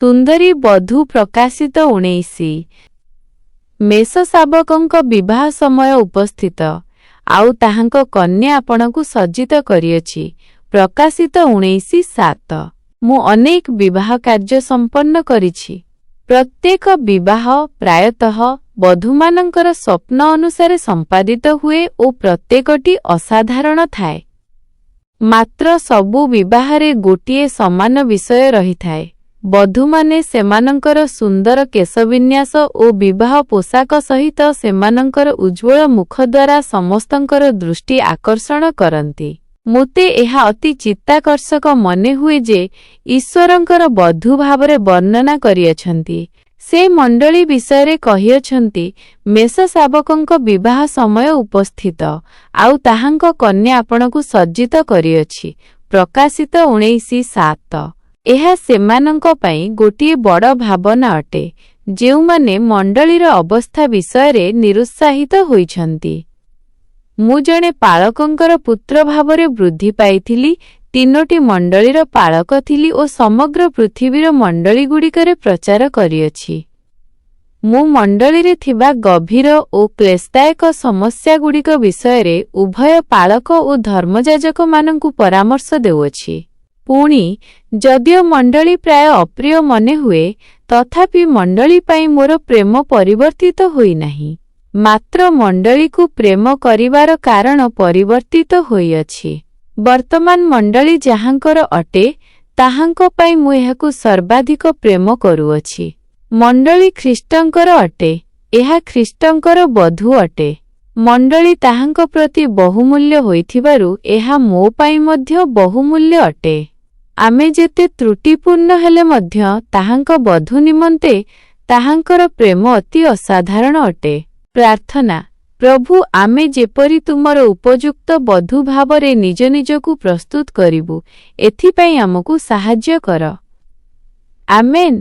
ସୁନ୍ଦରୀ ବଧୂ, ପ୍ରକାଶିତ 19। ମେଷ ଶାବକଙ୍କ ବିବାହ ସମୟ ଉପସ୍ଥିତ, ଆଉ ତାହାଙ୍କ କନ୍ୟା ଆପଣଙ୍କୁ ସଜ୍ଜିତ କରିଅଛି। ପ୍ରକାଶିତ 19:7। ମୁଁ ଅନେକ ବିବାହ କାର୍ଯ୍ୟ ସମ୍ପନ୍ନ କରିଛି। ପ୍ରତ୍ୟେକ ବିବାହ ପ୍ରାୟତଃ ବଧୂମାନଙ୍କର ସ୍ୱପ୍ନ ଅନୁସାରେ ସମ୍ପାଦିତ ହୁଏ ଓ ପ୍ରତ୍ୟେକଟି ଅସାଧାରଣ ଥାଏ। ମାତ୍ର ସବୁ ବିବାହରେ ଗୋଟିଏ ସମାନ ବିଷୟ ରହିଥାଏ। ବଧୂମାନେ ସେମାନଙ୍କର ସୁନ୍ଦର କେଶବିନ୍ୟାସ ଓ ବିବାହ ପୋଷାକ ସହିତ ସେମାନଙ୍କର ଉଜ୍ଜ୍ୱଳ ମୁଖ ଦ୍ୱାରା ସମସ୍ତଙ୍କର ଦୃଷ୍ଟି ଆକର୍ଷଣ କରନ୍ତି। ମୋତେ ଏହା ଅତି ଚିତ୍ତାକର୍ଷକ ମନେ ହୁଏ ଯେ ଈଶ୍ୱରଙ୍କର ବଧୂ ଭାବରେ ବର୍ଣ୍ଣନା କରିଅଛନ୍ତି। ସେ ମଣ୍ଡଳୀ ବିଷୟରେ କହିଅଛନ୍ତି, ମେଷ ଶାବକଙ୍କ ବିବାହ ସମୟ ଉପସ୍ଥିତ, ଆଉ ତାହାଙ୍କ କନ୍ୟା ଆପଣଙ୍କୁ ସଜ୍ଜିତ କରିଅଛି। ପ୍ରକାଶିତ 19:7। ଏହା ସେମାନଙ୍କ ପାଇଁ ଗୋଟିଏ ବଡ଼ ଭାବନା ଅଟେ, ଯେଉଁମାନେ ମଣ୍ଡଳୀର ଅବସ୍ଥା ବିଷୟରେ ନିରୁତ୍ସାହିତ ହୋଇଛନ୍ତି। ମୁଁ ଜଣେ ପାଳକଙ୍କର ପୁତ୍ର ଭାବରେ ବୃଦ୍ଧି ପାଇଥିଲି, ତିନୋଟି ମଣ୍ଡଳୀର ପାଳକ ଥିଲି ଓ ସମଗ୍ର ପୃଥିବୀର ମଣ୍ଡଳୀଗୁଡ଼ିକରେ ପ୍ରଚାର କରିଅଛି। ମୁଁ ମଣ୍ଡଳୀରେ ଥିବା ଗଭୀର ଓ କ୍ଲେଶଦାୟକ ସମସ୍ୟାଗୁଡ଼ିକ ବିଷୟରେ ଉଭୟ ପାଳକ ଓ ଧର୍ମଯାଜକମାନଙ୍କୁ ପରାମର୍ଶ ଦେଉଅଛି। ପୁଣି, ଯଦିଓ ମଣ୍ଡଳୀ ପ୍ରାୟ ଅପ୍ରିୟ ମନେ ହୁଏ, ତଥାପି ମଣ୍ଡଳୀ ପାଇଁ ମୋର ପ୍ରେମ ପରିବର୍ତ୍ତିତ ହୋଇନାହିଁ। ମାତ୍ର ମଣ୍ଡଳୀକୁ ପ୍ରେମ କରିବାର କାରଣ ପରିବର୍ତ୍ତିତ ହୋଇଅଛି। ବର୍ତ୍ତମାନ ମଣ୍ଡଳୀ ଯାହାଙ୍କର ଅଟେ, ତାହାଙ୍କ ପାଇଁ ମୁଁ ଏହାକୁ ସର୍ବାଧିକ ପ୍ରେମ କରୁଅଛି। ମଣ୍ଡଳୀ ଖ୍ରୀଷ୍ଟଙ୍କର ଅଟେ। ଏହା ଖ୍ରୀଷ୍ଟଙ୍କର ବଧୂ ଅଟେ। ମଣ୍ଡଳୀ ତାହାଙ୍କ ପ୍ରତି ବହୁମୂଲ୍ୟ ହୋଇଥିବାରୁ ଏହା ମୋ ପାଇଁ ମଧ୍ୟ ବହୁମୂଲ୍ୟ ଅଟେ। ଆମେ ଯେତେ ତ୍ରୁଟିପୂର୍ଣ୍ଣ ହେଲେ ମଧ୍ୟ ତାହାଙ୍କ ବଧୂ ନିମନ୍ତେ ତାହାଙ୍କର ପ୍ରେମ ଅତି ଅସାଧାରଣ ଅଟେ। ପ୍ରାର୍ଥନା: ପ୍ରଭୁ, ଆମେ ଯେପରି ତୁମର ଉପଯୁକ୍ତ ବଧୂ ଭାବରେ ନିଜ ନିଜକୁ ପ୍ରସ୍ତୁତ କରିବୁ, ଏଥିପାଇଁ ଆମକୁ ସାହାଯ୍ୟ କର। ଆମେନ୍।